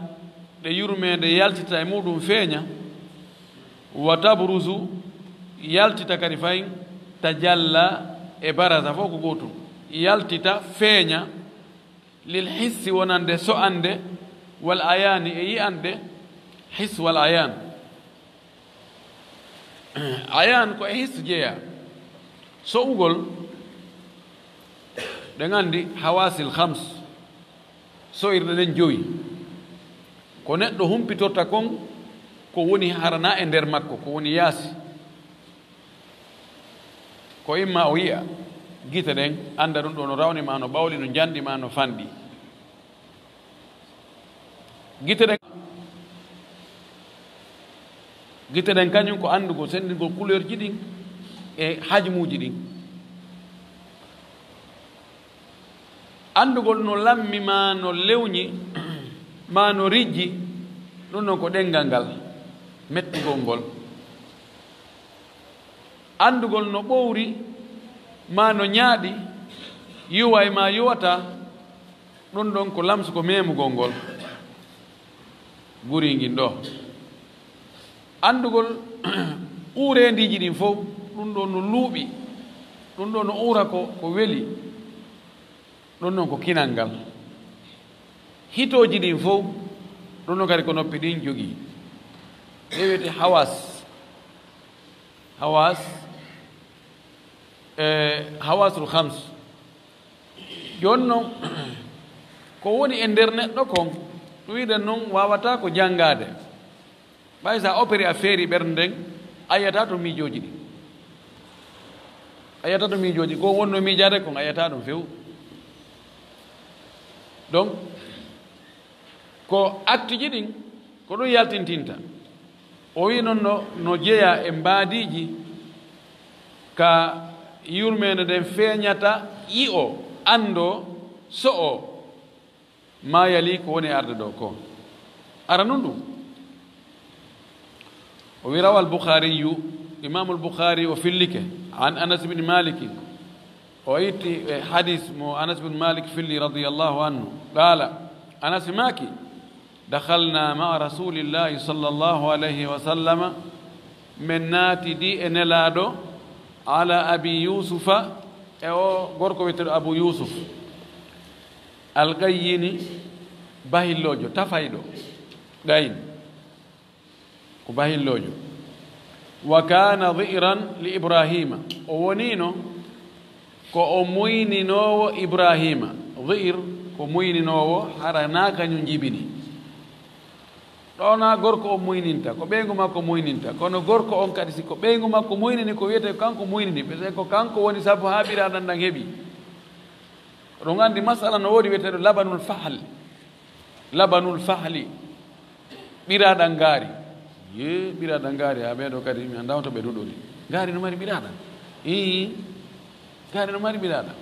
ɗe yurmeende yaltita e muɗum feeña, wa tabruzu, yaltita kadi fay, tajalla e baraza fof ko gootum, yaltita feeña, lil hissi wonande so'ande, wal ayaani e yi'ande, hiss wal ayaan. Ayaan ko e hiss jeeya. So'ugol, ɗen anndi hawaasil khams, so'irɗe ɗen jowi. Ko neɗɗo humpitorta kon, ko woni harana e nder makko, ko woni yaasi. Ko imma o yi'a, gite ɗen, annda ɗum ɗo no rawni ma, no ɓawli, no njanɗi ma, no fanɗi. Gite ɗen, gite ɗen kañum ko anndugol, senndingol couleurji ɗin e hajmuuji ɗin. Anndugol no lammi, ma no lewñi, ma no rijji, ɗum ɗon ko ɗenngal ngal, mettugol ngol. Anndugol no ɓowri, ma no ñaaɗi, yuway ma yuwata, ɗum ɗon ko lamsu, ko memugol ngol. Guri ngin ɗo. Anndugol Uurendiiji ɗin fof, ɗum ɗoo no luuɓi, ɗum ɗoo no uura ko, ko weli, ɗum ɗoon ko kinal ngal. Hitooji ɗin fof, ɗum ɗoon kadi ko noppi ɗin jogii. Ɗe wiyetee hawaas, hawaas, e hawaasul hams. Jooni noon, ko woni e nder neɗɗo kon, ɗum wiide noon waawataa ko janngaade. Ɓay so a opéri a feeri ɓernde nden, a yiyataa to miijooji ɗin. A yiyataa to miijooji, ko wonno miijaade kon, a yiyataa ɗum few. Donc, ko acte ji ɗin, ko ɗum yaltintinta. O wi'i noon no, no jeyaa e mbaadiiji ka yurmeende nden feeñata, yi'o, anndo, so'o, maa yalii ko woni e arde ɗoo ko. Ara noon ɗum. O wi'i, روى البخاري, Imaamul Bukhaari o fillike, عن أنس بن مالك, o itti e hadiis mo Anas bin Malik filli رضي الله عنه, قال, Anas maaki, دخلنا مع رسول الله صلى الله عليه وسلم, men naatidi e Nelaaɗo, على أبي يوسف, e o gorko wiyeteeɗo Abu Yuusuf, القين, bahilloojo, tafayɗo, qayn, ko bahilloojo. وكان ضئرا لإبراهيم, o woniino ko o muyninoowo Ibraahiima. Dhi'r ko muyninoowo, hara naa kañum jibini. Ɗoo naa gorko on muyninta, ko ɓeyngu makko muyninta. Kono gorko on kadi, si ko ɓeyngu makko muynini, ko wiyetee ko kanko muynini, parce que ko kanko woni sabu haa ɓiraaɗam ɗam heɓi. Oɗon anndi masala no woodi wiyeteeɗo labanul fahl. Labanul fahli. Ɓiraaɗam ngaari. Yee, ɓiraaɗam ngaari, haa ɓee ɗoo kadi, mi anndaa on to ɓe ɗuuɗori. Ngaari no mari ɓiraaɗam? Ii, ngaari no mari ɓiraaɗam.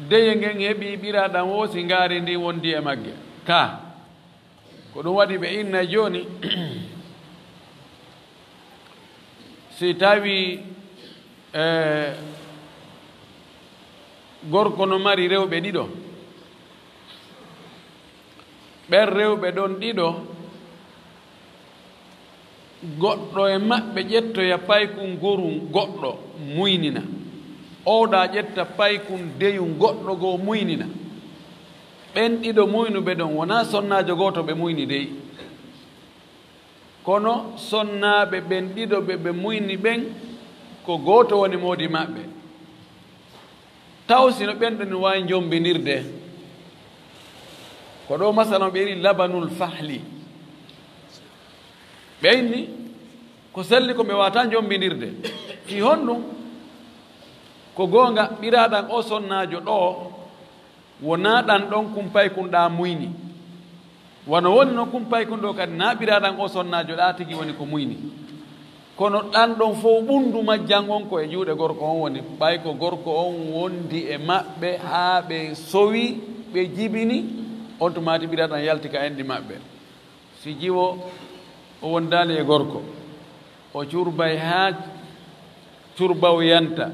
Deye ngen heɓi ɓiraaɗam woo, si ngaari ndin wondi e magge. Ka. Ko ɗum waɗi ɓe inna jooni, si tawi, eh, gorko no mari rewɓe ɗiɗo, ɓen rewɓe ɗon ɗiɗo, goɗɗo e maɓɓe ƴettoya paykun gorun goɗɗo muynina, oɗa ƴetta paykun deyun goɗɗo goo muynina. Ɓen ɗiɗo muynuɓe ɗon, wonaa sonnaajo gooto ɓe muyni dey. Kono sonnaaɓe ɓen ɗiɗo ɓe ɓe muyni ɓen, ko gooto woni moodi maɓɓe. Taw si no ɓen ɗon waawi njombindirde? Ko ɗoo masala on ɓe iri labanul fahli. Ɓe inni ko selli ko ɓe waawataa njombindirde. Fii honɗum? Ko goonga, ɓiraaɗam oo sonnaajo ɗoo, wonaa ɗan ɗon kumpaykun ɗaa muyni. Wano woni non kumpaykun ɗoo kadi, naa ɓiraaɗam oo sonnaajo ɗaa tigi woni ko muyni. Kono ɗan ɗon fow ɓunndu majjan on ko e juuɗe gorko on woni, ɓay ko gorko on wondi e maɓɓe haa ɓe sowi, ɓe jibini, on tumaati ɓiraaɗam yalti ka enɗi maɓɓe. Si jiwo o wondaali e gorko, o curbay haa curbaw yanta.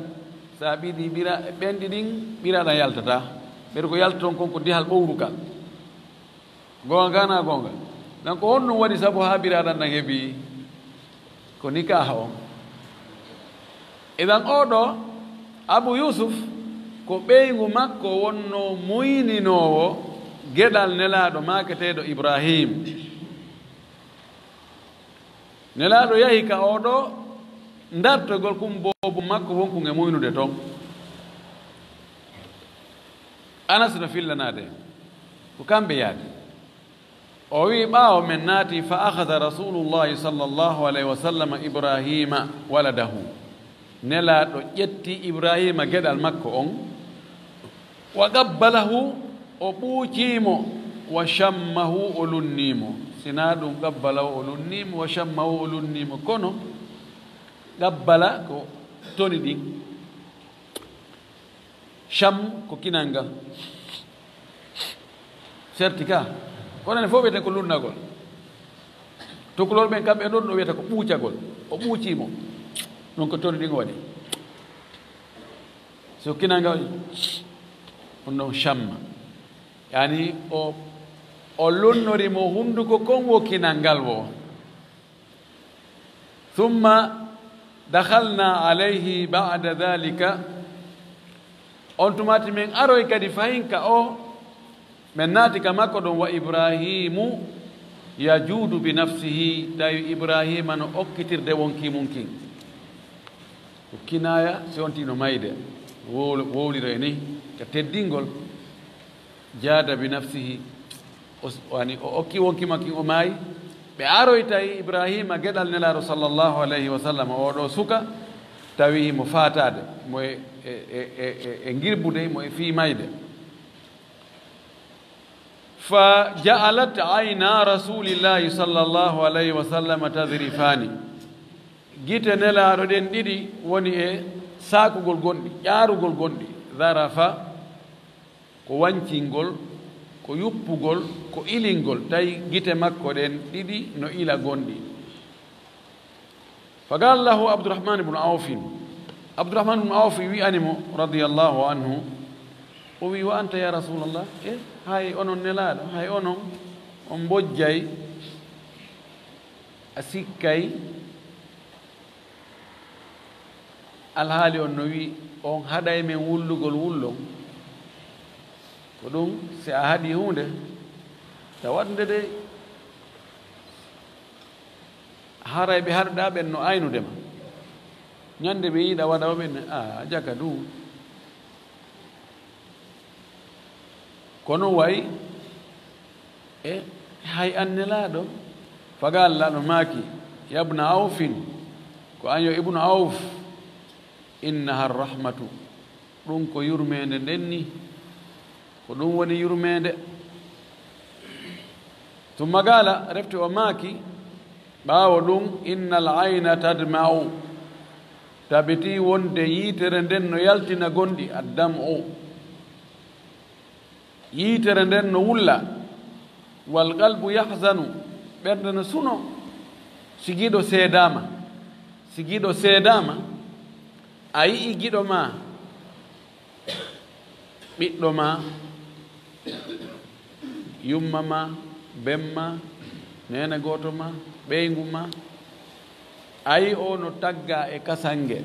Sa ɓiɗi ɓira-, ɓen ɗiɗin ɓiraaɗam yaltataa. Ɓeɗo ko yalta ton kon ko dihal ɓowrukal. Goonga naa goonga? Nan ko honɗum waɗi sabu haa ɓiraaɗam nan heɓi? Ko nikaaha on. Idan oo ɗoo, Abu Yuusuf, ko ɓeyngu makko wonnoo muyninoowo geɗal Nelaaɗo maaketeeɗo Ibraahiim. Nelaaɗo yahi ka oo ɗoo ndartogol kumboobu makko wonkun e muynude ton. Anas no fillanaade ko kamɓe yaadi. O wi'i, ɓaawo men naati, فأخذ رسول الله صلى الله عليه وسلم إبراهيم ولده. Nelaaɗo ƴetti Ibraahiima geɗal makko on, وقبله, o ɓuucii mo, وشمه, o lunnii mo. Si naa ɗum قبله, o lunnii mo, وشمه, o lunnii mo. Kono قبل ko toni ɗin. Sham ko kinal ngal. Serti ka. Kono ne fof wiyete ko lunnagol. Tukulol ɓen kamɓe ɗon ɗo wiyata ko ɓuucagol. O ɓuucii mo. Ɗum ko toni ɗin o waɗi. So kinal ngal, ɗum ɗon shamma. Yani o, o lunnori mo hunnduko kon wo kinal ngal wo. ثم دخلنا عليه بعد ذلك. On tumaati men aroy kadi fahin ka o, men naati ka makko ɗon, وإبراهيم يجود بنفسه, tawi Ibrahima no okkitirde wonkii mun kin. Ko kinaaya si on tino mayde, wowl-, wowliro e ni, ka teddingol, جاد بنفسه, o s-, wani o okki wonkii makko kin o maayi. Ɓe aroy tawi Ibrahima geɗal Nelaaɗo صلى الله عليه وسلم, oo ɗoo suka, tawi himo faataade, mo e, e, e, e, e, e ngirbude, mo e fii mayde. فجعلت عينا رسول الله صلى الله عليه وسلم تذرفان. Gite Nelaaɗo ɗen ɗiɗi woni e saakugol gonɗi, ƴaarugol gonɗi. ذرف, ko wancingol, ko yuppugol, ko ilingol. Tawi gite makko ɗen ɗiɗi no ila gonɗi. فقال له عبد الرحمن بن عوف. Abdurahman ibn Awf wi'ani mo, radiyallahu anhu, o wi'i, وأنت يا رسول الله, e, hay onon Nelaaɗo, hay onon, on mbojjay, a sikkay, alhaali on no wi'i, on haɗay men wullugol wullon. Ko ɗum, si a haɗi huunde, ta waɗnde de, haray ɓe haɗuɗaa ɓen no aynude ma. Ñande ɓe yiɗa waɗa o ɓen, a, a jaka du. Kono way e hay an Nelaaɗo, faga Alla no maaki, يا ابن عوف, ko an yo Ibnu Awf, إنها الرحمة, ɗum ko yurmeende nden ni, ko ɗum woni yurmeende. ثم قال, refti o maaki, ɓaawo ɗum, إن العين تدمع, tabiti wonde yiitere nden no yaltina gonɗi, الدمع, yiitere nden no wulla, والقلب يحزن, ɓernde no suno, si giɗo seedaama, si giɗo seedaama, a yi'i giɗo ma, ɓiɗɗo ma, yumma ma, ben ma, neene gooto ma, ɓeyngu ma, ayi o no tagga e kasange,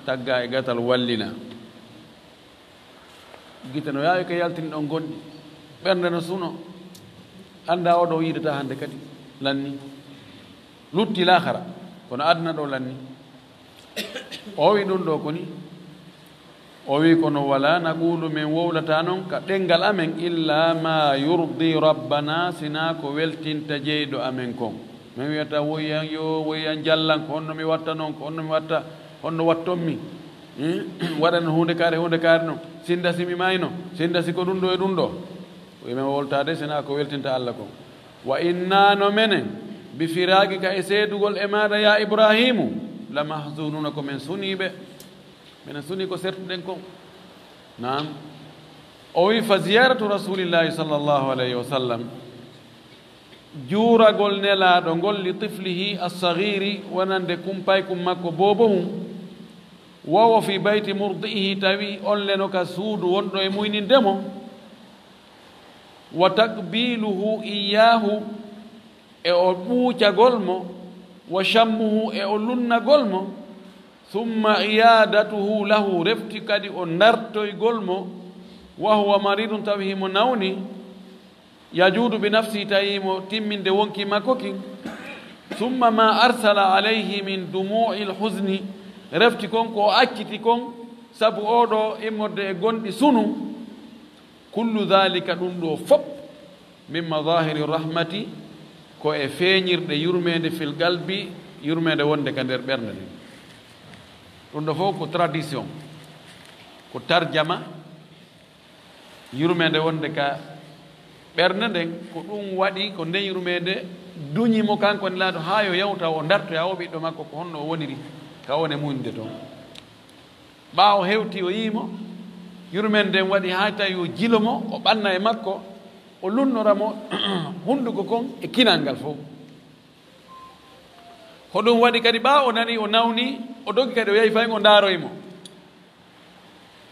tagga e gatal wallina. Gite no yaawi ka yaltini ɗon gonɗi, ɓernde no suno, annda o ɗo yiidata hannde kadi, lanni. Lutti laahara, kono aduna ɗo lanni. O wi ɗum ɗo koni, o wi, kono wala naqulu, min wowlata non ka ɗenngal amen, illa ma yurdi rabbana, sina ko weltinta jeyɗo amen kon. Min wiyata, woy an yo, woy an jallan, ko honno mi watta non, ko honno mi watta, honno watton mi? Hmm? Waɗan huunde kaare, huunde kaare non. Sinda si mi mayno, sinda si ko ɗum ɗo e ɗum ɗo. Wi men wowltaade sina ko weltinta Alla kon. Wa inna, no menen, bi firaqika, e seedugol e maaɗa, ya Ibrahimu, la mahzununa, ko men suniiɓe. Minen suni ko sertuɗen kon. Naam. O wi, fa ziyaratu rasulillahi sallallahu alayhi wa sallam, juuragol Nelaaɗo ngol, li tiflihi as-saghiri, wonande kumpaykum makko boobohum, wa huwa fi bayti murdi'ihi, tawi on le no ka suudu wonɗo e muyninde mo, wa taqbiluhu iyyahu, e o ɓuucagol mo, wa shammuhu, e o lunnagol mo, summa iyadatuhu lahu, refti kadi o ndartoygol mo, wa huwa maridun, tawi himo nawni, yajudu bi nafsi, tawi mo timminde wonki makko kin, summa ma arsala alayhi min dumu'il huzni, refti kon ko o acciti kon sabu oɗo immorde e gonɗi sunu, kullu dhalika, ɗum ɗo fop, min madahiri rahmati, ko e feeñirɗe yurmeende, fil qalbi, yurmeende wonde ka nder ɓernde nden. Ɗum ɗo fof ko tradition, ko tarjama yurmeende wonde ka ɓernde nden, ko ɗum waɗi, ko nden yurmeende duñi mo kanko Nelaaɗo haa yo yawta o dartoya o ɓiɗɗo makko, ko honno o woniri ka wone muñde toon. Ɓaawo hewti o yii mo, yurmeende nden waɗi haa tawi o jilo mo, o ɓanna e makko, o lunnora mo hunnduko kon e kinal ngal fof. Ko ɗum waɗi kadi ɓaawo o nani o nawni, o dogi kadi o yahi fahin o ndaaroyi mo.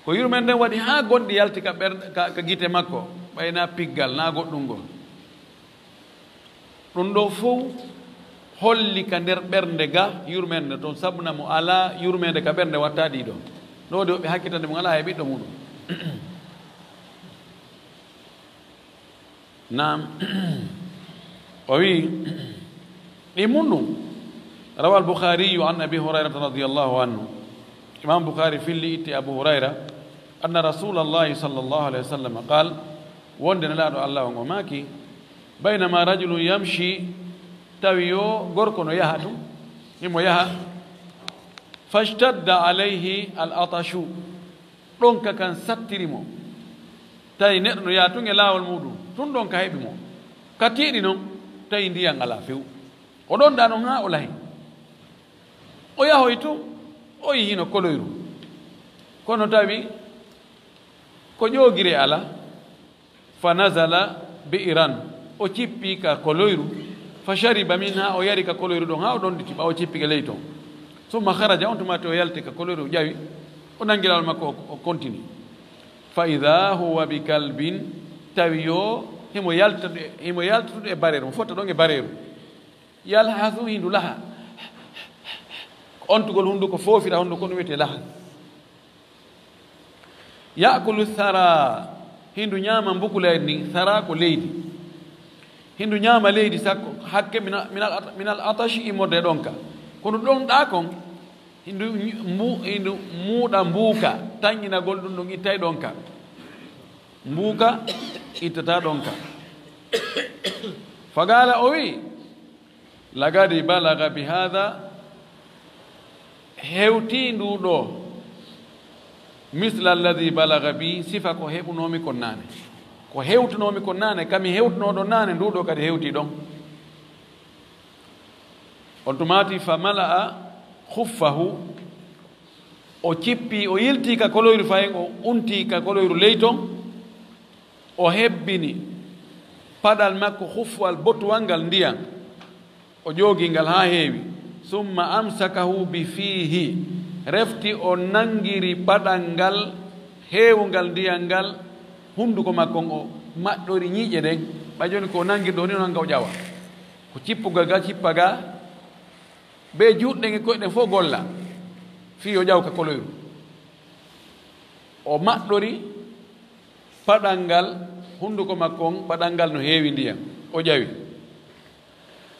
Ko yurmeende nden waɗi haa gonɗi yalti ka ɓernde, ka, ka gite makko, ɓay na piggal, na goɗɗum ngol. Ɗum ɗo fof holli ka nder ɓernde ga yurmeende toon, sabuna mo alaa yurmeende ka ɓernde watta ɗiɗo. Ɗo de woɓɓe hakkitande mum alaa e ɓiɗɗo muɗum. Naam. O wi, ɗi mum ɗum. Rawa al-Bukhariyu an Abi Hurayrata radiyallahu anhu. Imam Bukhari filli itti Abu Hurayra, anna Rasulallahi sallallahu alayhi wa sallam qal, wonde Nelaaɗo Allah on o maaki, baynama rajulun yamshi, tawi yo gorko no yaha tun, himo yaha, fashtadda alayhi al-atashu, ɗonka kan sattiri mo. Tawi neɗɗo no yaha tun e laawol muɗum, tun ɗonka heɓi mo. Ka tiiɗi non, tawi ndiyan alaa few. O ɗonɗa non haa o lahi. O yahoyi tun, o yi hino koloyru. Kono tawi ko ƴoogire alaa. Fa nazala bi'ran, o cippi ka koloyru. Fa shariba minha, o yari ka koloyru ɗon haa o ɗonɗiti, ɓaawo o cippi ka ley ton. Summa kharaja, on tuma o yalti ka koloyru, o ƴawi, o nangi laawol makko, o, o kontini. Fa idha huwa bi kalbin, tawi yo himo yaltude, himo yaltude e bareeru, mo fotta ɗon e bareeru. Yalhasu, hindu laha. Ontugol hunduko, foofira hunduko, ɗum wiyetee laha. Ya'kulu thara, hindu ñaama mbukulaaji ɗin, thara ko leydi. Hindu ñaama leydi sakko, hakke minal, minal, minal atashi, immorde e ɗonka. Kono ɗonɗa kon, hindu mbu-, hindu muuɗa mbuuka, tanƴinagol ɗum ɗon ittay ɗonka. Mbuuka ittata ɗonka. Fagala o wi, lagadi balaga bi hada, hewti ndu ɗo, misla alladi balaga bi, sifa ko heɓunoomi kon naane. Ko hewtunoomi kon naane, kami hewtunooɗo naane, ndu ɗo kadi hewti ɗon. On tumaati fa mala'a khuffahu, o cippi, o yilti ka koloyru fayin, o unti ka koloyru ley ton, o hebbini paɗal makko, khuffu al, botuwal ngal ndiyan, o ƴoogi ngal haa heewi. Summa amsakahu bi fiihi, refti o nangiri paɗal ngal heewungal ndiyan ngal, hunduko makko on, o maɗɗori ñiiƴe ɗen, ɓay jooni ko o nangirɗo ni, o nanga o ƴawa. Ko cippugal ga cippa ga, be juuɗe ɗen e koyɗe ɗen fof golla, fii o ƴaw ka koloyru. O maɗɗori paɗal ngal, hunduko makko on, paɗal ngal no heewi ndiyan. O ƴawi.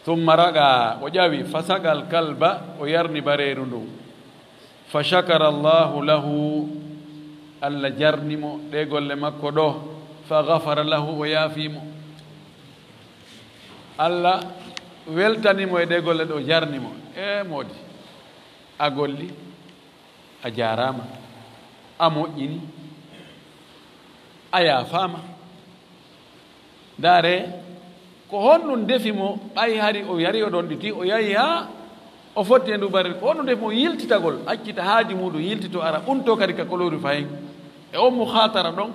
Thumma raqa, o ƴawi, fa saqal kalba, o yarni bareeru ndun. Fa shakara Allahu lahu, Allah jarni mo ɗee golle makko ɗoo. Fa ghafara lahu, o yaafii mo. Allah weltani mo e ɗee golle ɗoo, jarni mo. E moodi, a golli, a jaaraama, a moƴƴini, a yaafaama. Ndaare, ko honɗum defi mo, ɓay hari o yari o ɗonɗiti, o yahi haa o fotti e ndu barel, ko honɗum defi mo yiltitagol, accita haaju muɗum, yiltito ara, unto kadi ka koloyru fahin. E on mukhatara ɗon,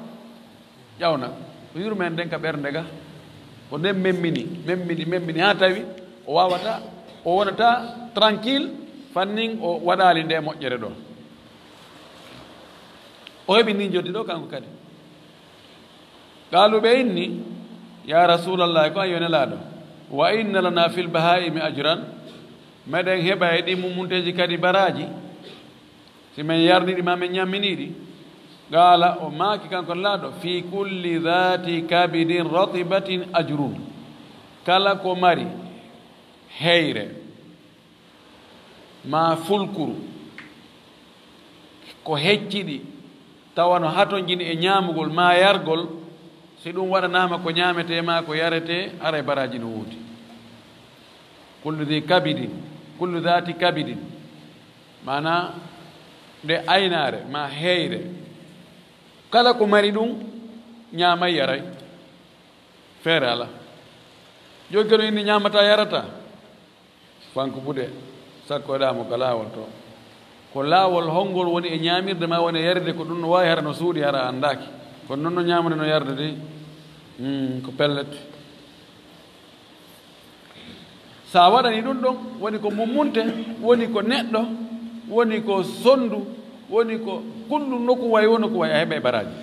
ƴawna ko yurmeen nden ka ɓernde ga, ko nden memmini, memmini, memmini, haa tawi o waawata, o wonata tranquille, fannin o waɗaali nde moƴƴere ɗo. O heɓi ndin joddi ɗo kanko kadi. Qaalu, ɓe inni, "Ya Rasulallah, ko an yo Nelaaɗo, wa inna lana fil bahaa'imi ajran, meɗen heɓa e ɗi mummunteeji kadi baraaji, si men yarni ɗi ma men ñammini ɗi?" Qaala, o maaki kanko Nelaaɗo, "Fi kulli dhaati kabidin ratibatin ajrun." Kala ko mari heyre, maa fulkuru, ko hecciɗi, tawa no hatonjini e ñaamugol maa yargol, si ɗum waɗanaama ko ñaametee maa ko yaretee, haray baraaji no woodi. Kullu dhi kabidin, kullu dhaati kabidin, maanaa nde aynaare maa heyre, kala ko mari ɗum, ñaamay yaray, feere alaa. Jooni kadi inni ñaamataa yarataa, fanko buɗe, sakkoɗaa mo ka laawol to. Ko laawol hongol woni e ñaamirde maa woni e yarde, ko ɗum no waawi hara no suuɗi hara a anndaaki. Kono non no ñaamude no yarde de, hmm, ko pellet. Sa waɗani ɗum ɗon, woni ko mummunte, woni ko neɗɗo, woni ko sonndu, woni ko kullu nokku way, woni ko way, a heɓay baraaji.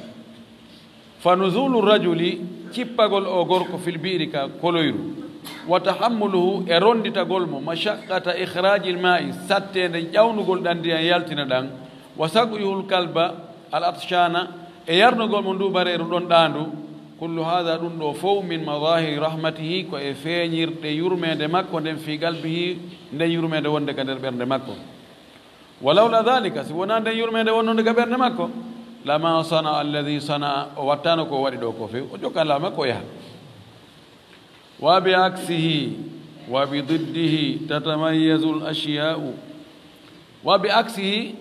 Fa nuzulu rajuli, cippagol o gorko fil bi'ri ka koloyru. Wa tahammuluhu, e ronditagol mo, mashaqqata ikhrajil ma'i, satteende ƴawnugol ɗan ndiyan yaltina ɗan, wa saqyuhul kalba al atshana, e yarnugol mo ndu bareeru ɗon ɗaandu. Kullu hadha, ɗun ɗoo fow, min madahiri rahmatihi, ko e feeñirɗe yurmeende makko nden, fi qalbihi, nden yurmeende wonde ka nder ɓernde makko. Wa lawla dhalika, si wonaa nden yurmeende wonnunde ka ɓernde makko, lama sana'a alladhi sana'a, o wattaano ko o waɗi ɗoo ko few, o jokkan laamu makko o yaha. Wa bi aksihi, wa bi diddihi tatamayyazul ashya'u. Wa bi aksihi,